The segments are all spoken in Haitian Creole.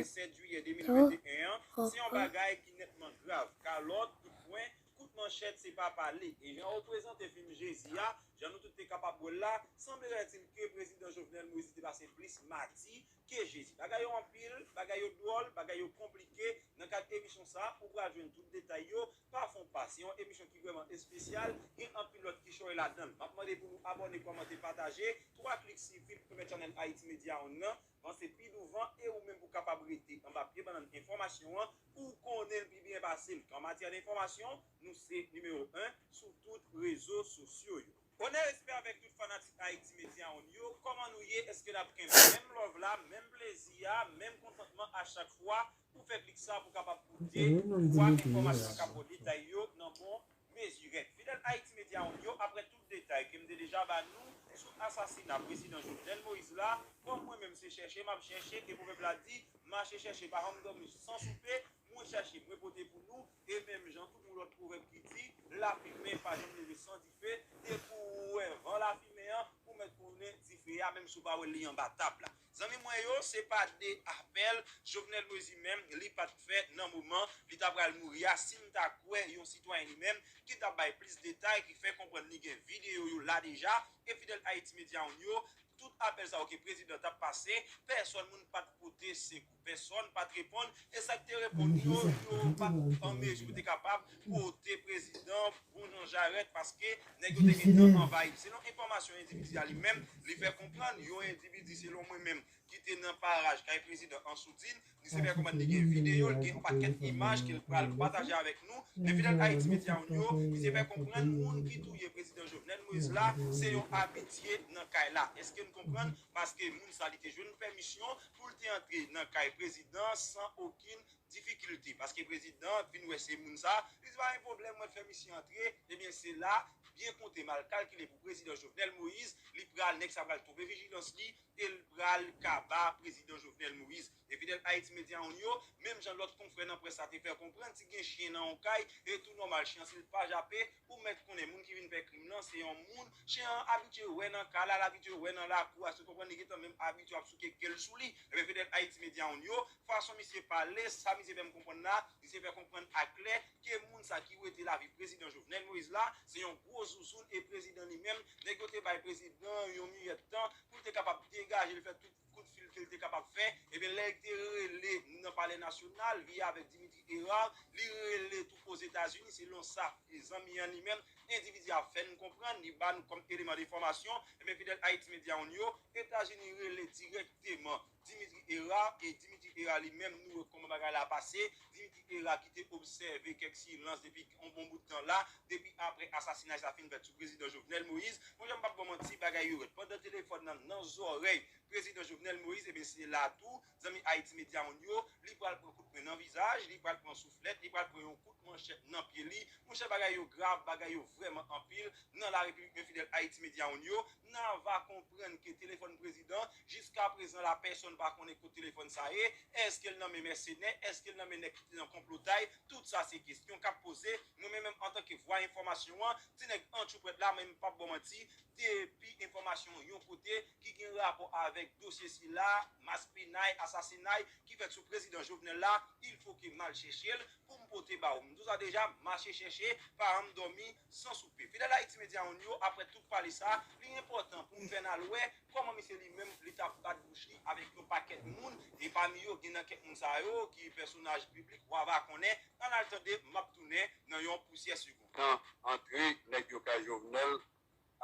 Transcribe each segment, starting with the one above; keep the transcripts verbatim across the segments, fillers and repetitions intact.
sèt jiyè de mil venteyen an, se yon bagay ki nètman grav. Kalòt, kout pwen, kout manchèt, se pa pale. E jan yo prezante fim Jezi a, jan nou tout te kapab wè l la, sanbleratil ke prezidan Jovenel Moïse te pase plis mati ke Jezi. Bagay yo anpil, bagay yo dwòl, bagay yo konplike. Nan kad emisyon sa a, ou pral jwenn tout detay yo pa fon pa. Se yon emisyon ki vrèman espesyal, gen anpil lòt kichòy ladan l. M ap mande pou nou abòne, kòmante, pataje. Twa klik sifi pou pèmèt chanèl Haiti Media One nan vanse pi douvan e ou menm pou kapab rete anba pye bannann enfòmasyon an pou w konnen l pi byen pase m. An matyè de enfòmasyon, nou se nimewo en sou tout rezo sosyo yo. Onè, respè avèk tout fanatik Haiti Media One yo. Kòman nou ye? Èske n ap kenbe menm love la, menm plezi a, menm kontantman a chak fwa ou fè klik sa pou kapab koute twa enfòmasyon k ap bo detay yo nan bon mezi rèd. Fidèl Haiti Media One yo, apre tout detay ke m te deja ba nou sou asasina prezidan Jovenel Moïse la, kòm mwen menm se chèche m ap chèche e pwovèb la di, mache chèche pa janm dòmi san soupe, mwen chèche mwen pote pou nou, e menm jan tout yon lòt pwovèb ki di, lafimen pa janm leve san dife, depi w wè van lafimen an, ou mèt konnen dife a, menm si w pa wè l, li anba tab la. Zanmi mwen yo, se pa de apèl Jovenel Moïse li menm, li pa t fè nan moman li ta pral mouri a, si m ta kwè yon sitwayen li menm ki t ap bay plis detay, ki fè konprann li gen videyo yo la deja, e fidèl Haiti Media One yo, tout apèl sa yo ke prezidan t ap pase, pèsòn moun pa t pote sekou, pèsòn pa t reponn, e sa k te reponn yo, yo pa t an mezi pou te kapab pote prezidan bon jan jarèt, paske nèg yo te gentan anvayi. Selon enfòmasyon endividi a li menm, li fè konprann yon endividi, selon mwen menm, ki te nan paraj kay prezidan an Soudin, li se fè konprann li gen videyo, li gen pakèt imaj ke l pral pataje avèk nou. Men fidèl Haiti Media One yo, li se fè konprann moun ki touye prezidan Jovenel Moïse la, se yon abitye nan kay la. Èske n konprann? Paske moun sa li te jwenn pèmisyon pou l te antre nan kay prezidan san okenn difikilte. Paske prezidan vin wè se moun sa, li di pa gen pwoblèm, mwen fè misye antre. Ebyen, se la, byen konte, mal kalkile pou prezidan Jovenel Moïse, li pral, nèg sa pral twonpe vijilans li, e l pral kaba prezidan Jovenel Moïse. E fidèl Haiti Media One yo, menm jan lòt konfrè nan près sa te fè konprann, si gen chen nan yon kay, e tou nòmal, chen an, si l pa jape, ou mèt konnen moun ki vin fè krim nan, se yon moun, chen an abitye wè nan kay la, l abitye wè nan lakou a, si w konprann, li gentan menm abitye ap souke ke l sou li. Ebyen, fidèl Haiti Media One yo, fason misye pale, sa misye fè m konprann la, misye fè konprann aklè ke moun sa ki wete lavi prezidan Jovenel Moïse la, se yon gwo zouzoun e prezidan li menm, nèg yo te bay prezidan yon miyèt tan pou l te kapab degaje l fè tout kout fil ke l te kapab fè. Ebyen, lè l te rele nan Palè Nasyonal, li avèk Dimitri Hérard, li rele tou Ozetazini, selon sa zanmi an li menm, endividi a fè n konprann, li ba nou kòm eleman de enfòmasyon. Ebyen, fidèl Haiti Media One yo, Etazini rele dirèkteman Dimitri Hérard, e Dimitri Hérard li menm, nou wè kòman bagay la pase. Dimitri Hérard ki te obsève kèk silans depi yon bon bout tan la, depi apre asasinay sa fin fèt sou prezidan Jovenel Moïse. Monchè, m p ap ba w manti, bagay yo rèd. Pandan telefòn nan nan zòrèy prezidan Jovenel Moïse, ebyen, se la tou, zanmi Haiti Media One yo, li pral pran kout pwen nan vizaj, li pral pran souflèt, li pral pran yon kout manchèt nan pye li. Monchè, bagay yo grav, bagay yo vrèman anpil nan la Repiblik, men fidèl Haiti Media One yo, n a va konprann ke telefòn prezidan, jiska prezan la, pèsonn pa konnen kot telefòn sa ye. Èske l nan men mèsenè? Èske l nan men nèg ki te nan konplotay? Tout sa se kesyon k ap poze. Mwen menm, menm antanke vwa enfòmasyon an, ti nèg antchoupwèt la, men m p ap ba w manti, depi enfòmasyon yon kote ki gen rapò avèk dosye sila, maspinay, asasinay ki fèt sou prezidan Jovenel la, il faut que m al chèche l pou m pote ba ou. M di w sa deja, mache chèche, pa janm dòmi san soupe. Fidèl Haiti Media One yo, apre tout pale sa, li enpòtan pou m fè n al wè kòman misye li menm, li t ap bat bouch li avèk yon pakèt moun, e pami yo, gen nan kèk moun sa yo ki pèsonaj piblik, w a va konnen. Ann al tande, m ap tounen nan yon pousyè segonn. Nan antre nèg yo kay Jovenel,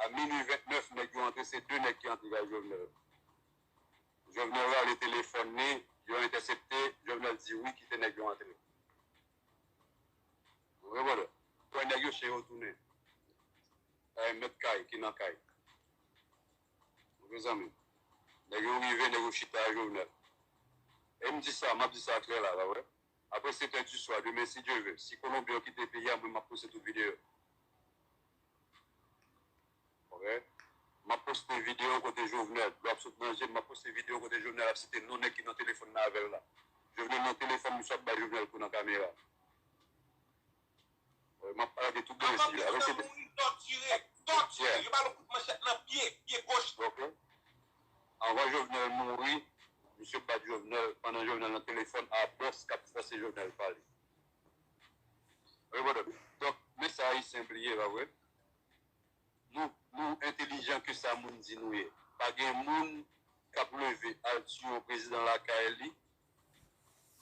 a minui vennèf, nèg yo antre, se de nèg ki antre kay Jovenel. Jovenel rale telefòn li, yo entèsepte, Jovenel di wi, kite nèg yo antre. Ou konprann? Kwè nèg yo chen yo tounen. Kay mèt kay ki nan kay. Mezanmi, nèg yo rive, nèg yo chita a Jovenel. E m di sa, m ap di sa klè la, pa vre? Apre sèt è di swa, demen, si Dye ve, si Kolonbyen yo kite peyi a, mwen, m ap poste tout videyo. Ok? M ap poste videyo kote Jovenel, dlo ap sot nan je m, m ap poste videyo kote Jovenel ap site non nèg ki nan telefòn nan avè l la. Jovenel nan telefòn, misye ap bay Jovenel kou nan kamera. M ap pale de tout bagay sila. Anvan prezidan mouri, tòtire, tòtire. Yo ba l yon kout manchèt nan pye, pye goch li. Ok. Anvan Jovenel mouri, Misye bat Jovenel pandan Jovenel nan telefòn a bòs k ap fòse Jovenel pale. Wi, brother. Donk, men sa Ayisyen bliye, pa vre? Nou, nou entelijan ke sa moun di nou ye. Pa gen moun k ap leve al tiye yon prezidan lakay li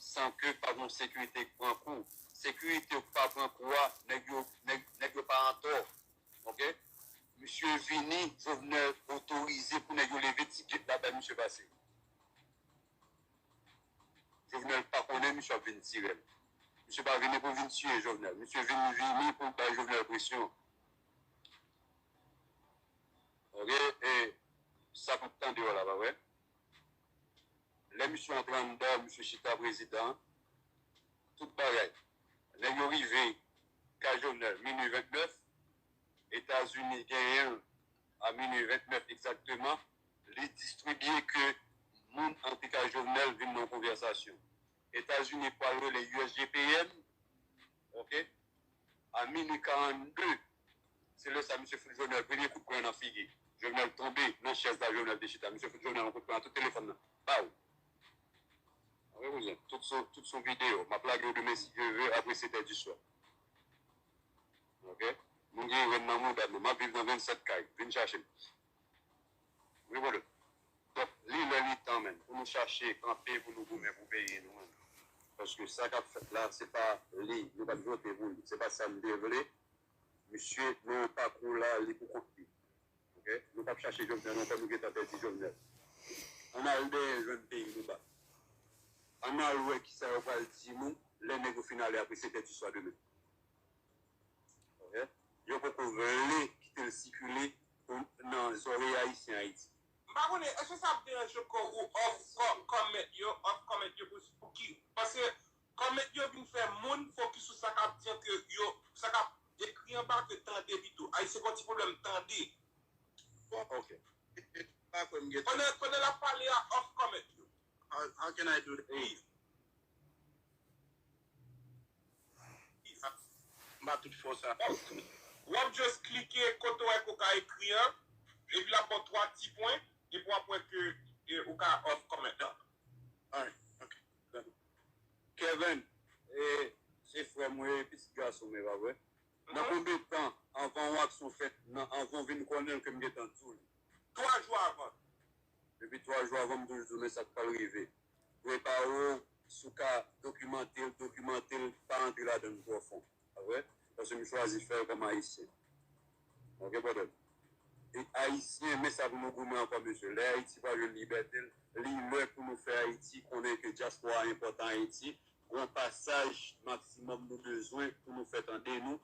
san ke pa gen sekirite k pran kou. Sekirite k pa pran kou a, nèg yo, nèg, nèg yo pa antò. Oke? Misye vini, Jovenel otorize pou nèg yo leve ti gate la bay misye pase. Jovenel pa konnen misye ap vin tire l. Misye pa vini pou vin tiye Jovenel. Misye vin vini pou bay Jovenel presyon. Oke? E sa k ap tande yo la, pa vre? Lè misye antre anndan, misye chita prezidan, tout bagay. Lè yo rive kay Jovenel, minui vennèf, Etazini genyen l a minui vennèf egzakteman, li distribye ke moun antre kay Jovenel vin nan yon konvèsasyon. Etazini pral rele U S G P N, oke, a minui karannde, se lè sa misye fout Jovenel premye kout pwen nan figi. Jovenel tonbe nan chèz la Jovenel te chita. Misye fout Jovenel yon kout pwen nan tout telefòn nan. Baw! Antre kouzen, tout son, tout son videyo. M ap lage yo demen si Dye ve apre setè di swa. Oke? Moun ki renmen nan mouda nou, m ap viv nan vennsèt kay. Vin chache m. Wi, brother. Donk, li lè li tan, menm, pou nou chache kanpe, pou nou goumen pou peyi nou, menm. Paske sa k ap fèt la, se pa li. Nou pa t vote pou li. Se pa sa n te vle. Misye, nan yon pakou la, li pou kont li. Oke? Nou p ap chache Jovenel ankò, nou gentan pèdi Jovenel. Ann al dèyè jwenn peyi nou ba. Ann al wè kisa yo pral di nou lè nèg yo fin ale apre setè di swa demen. Oke? Yo poko vle kite l sikile pou, nan zòrèy Ayisyen Ayiti. M pa konnen, èske sa ap deranje kò ou off co-, comment yo, off comment yo pou, pou ki? Paske comment yo vin fè moun fokis sou sa k ap di an ke yo, sa k ap ekri anba ke tande pito. Ayisyen gen yon ti pwoblèm tande. Bon, ok. Pa kwè m gen. Pandan, pandan l ap pale a, off comment yo. How, how can I do that? Please. M pa tout fò sa. W ap just klike kote w wè ke w ka ekri an, epi l ap ba w twa ti pwen, epi w ap wè ke, e, ou ka off comment lan. Alright, ok. Kevin, e, se frè mwen, pitit gason mwen, pa vre? Nan konbyen tan anvan yon aksyon fèt, nan, anvan w vin konnen l ke m gentan di w li? Twa jou avan. Depi twa jou avan, m toujou di w, men sa k pral rive. Prepare w, si w ka dokimante l, dokimante l, pa antre ladan l twò fon. Pa vre? Paske m chwazi fè l kòm Ayisyen. Ok, brother? E Ayisyen, men sa pou nou goumen ankò, mesye. Lè Ayiti pral jwenn libète l, li lè pou nou fè Ayiti konnen ke dyaspora a enpòtan Ayiti. Gon pasaj maksimòm nou bezwen pou nou fè tande nou,